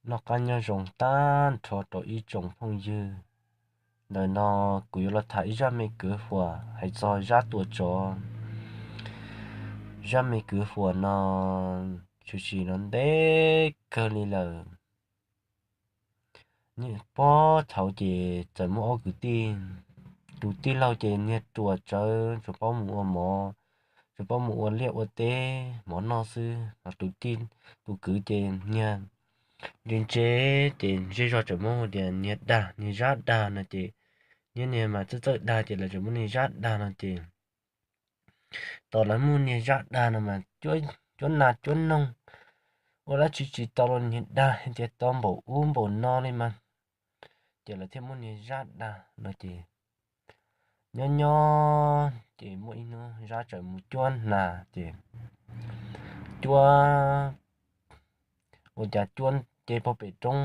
Noj qab nyob zoo tag nrho rau ib tsoom phooj ywg. Ntawm no kuv yuav los tham ib zaj me kwv huam hais txog Zab tua tsov. Zaj me kwv huam no tshwm sim no ntev kawg li lawm. Nyob pob thaud ces txawm muaj ob kwv tij. Tus tij laug ces niag ruam tsawv, tsuas paub mus ua mov, tsuas paub mus ua liaj ua teb mov noj xwb. Ho tus kwv ces niag ntse ntse, ces zej zog tseem muab hu tias niag dag, niag Zab dag no ces, nyob niag mas txawj txawj dag ces lawv tseem muab niag Zab dag no ces, tos lawv muaj niag Zab dag no mas cuab nas cuab noog ua dab tsi tsis tau los niag dag hais tias tau npaum ub npaum no li mas, ces lawv thiaj muab niag Zab dag no ces, nyob nyob ces muaj ib hnub Zab txawm mus cuab nas ces, cuab, ua cas cuab ces pog pem roob,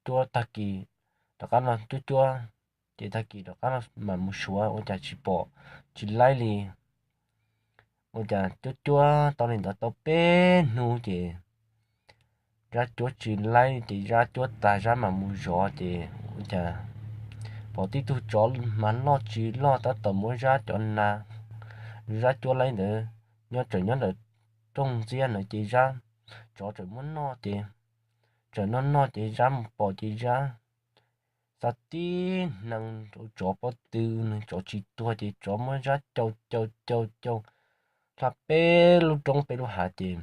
cuab tag kis rov qab los cuab cuab, ces tag kis rov qab los mam mus suav ua cas tsis pom, tsis laib li. Ua cas cuab cuab tau li ntawd tau peb hnub ces Zab cuab tsis laib ces Zab cuab tas Zab mam mus zov ces ua cas pom tib tug tsov mas loj tsis loj tab tom muab Zab cov nas Zab cuab laib ntawd nyob tseem nyob ntawm rooj ntxiab ntawd ces Zab, tsov tseem muab noj ces, tseem noj noj ces Zab mus pom ces Zab xa tib hneev rau tsov pob tw, nws tsov tsis tuag ces tsov muab Zab caum caum caum caum hla peb lub roob peb lub hav ces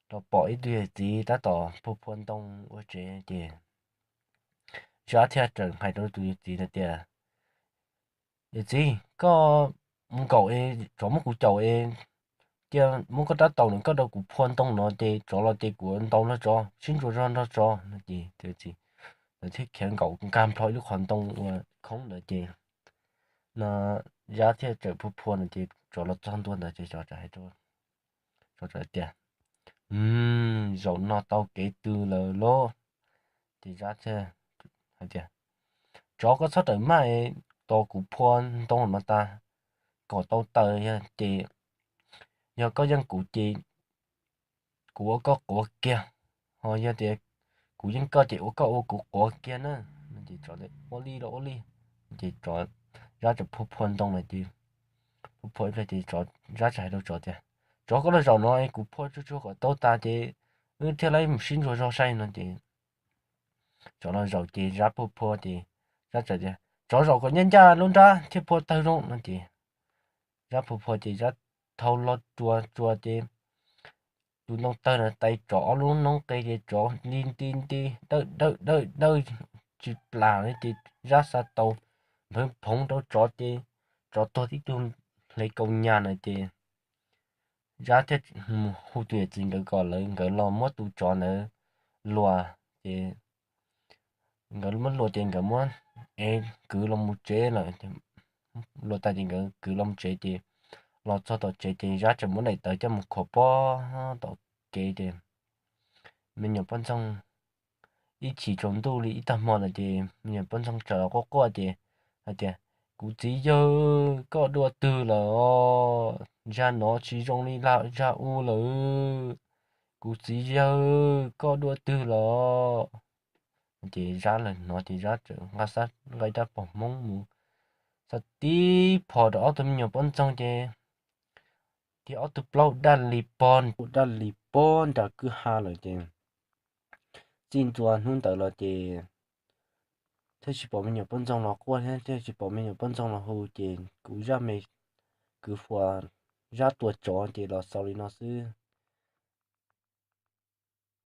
los pom ib tug yawm txiv tab tom phua phua ntoo ua tsev ces Zab thiaj tseem hais rau tus yawm txiv hais tias, Yawm txiv, koj mus nkaum es tsov muab kuv caum es cia muab koj rab taus no koj rau kuv phua ntoo no ces tsov los ces kuv ntaus nrog tsov, sib ntsuas zog nrog tsov no ces tus yawm txiv thiaj khiav nkaum nkag nplho ib lub qhov ntoo uas khoob ntawd ces no Zab thiaj tseem phua phua no ces tsov los txog ntua ntawd ces tsov txawm hais rau tsov tias, Zaum no tau kev tw lawm lauj. Ces Zab thiaj hais tias, Tsov, koj txhob rawm maj es tos kuv phua ntoo no tas kom tau taws, yog ces, yog koj yeej kuv ces kuv ua koj quav kiag, ho yog tias kuv yeej koj ces ua koj ua kuv quav kiag na. Ces tsov tias, Ua li los ua li. Ces Zab tseem phua phua ntoo lawm ces, phua phua ib pliag ces Zab tseem hais rau tsov tias, Tsov, koj los zaum no es kuv phua tsuag tsuag kom tau tas ces wb thiaj li mus sib ntsuas zog saib no ces tsov los zaum ces Zab phua phua ces Zab tseem tias, Tsov, zaum kom ncaj ncaj lub nrab thiaj phua tawg zoo no ces Zab phua phua ces Zab thau lo rua rua ces tus ntoo tawg na tais tsov ob lub noob qes ces tsov nti nti nti dawj dawj dawj dawj tsis plam li ces Zab xa tau nphwv phoov rau tsov ces tsov tuag tib tug hle kaus nyas na ces Zab thiaj mus hu tus yawm txiv nkawd kom lawv nkawd los muab tus tsov ntawd luas ces nkawd muab luas ces nkawd muab ev kwv los mus tsev lawm. Luas tas ces nkawd kwv los mus tsev ces los txog tom tsev ces Zab tseem muab daim tawv coj mus khuam pob tom kev ces me nyuam poj ntxoog ib chim tsaus ntuj li ib tag hmo lawm ces me nyuam poj ntxoog txawm los quaj quaj ces hais tias, Kuv txiv yawg, koj dua twg lawm os? Zag no tsis zoo li zag u lawm. Kuv txiv yawg, koj dua twg lawm? Ces Zab los hnov ces Zab txawm nqa xa nqa ib rab pog hmoob mus xa tib phom rau ob tug me nyuam poj ntxoog ces thiab ob tug plaub daj li pob, daj li pob nram kwj ha lawm ces txij ntua hnub ntawd los ces thiaj tsis pom me nyuam poj ntxoog los quaj thiab thiaj tsis pom me nyuam poj ntxoog los hu ces kuv zaj me kwv huam Zab tua tsov ces los xaus li no xwb.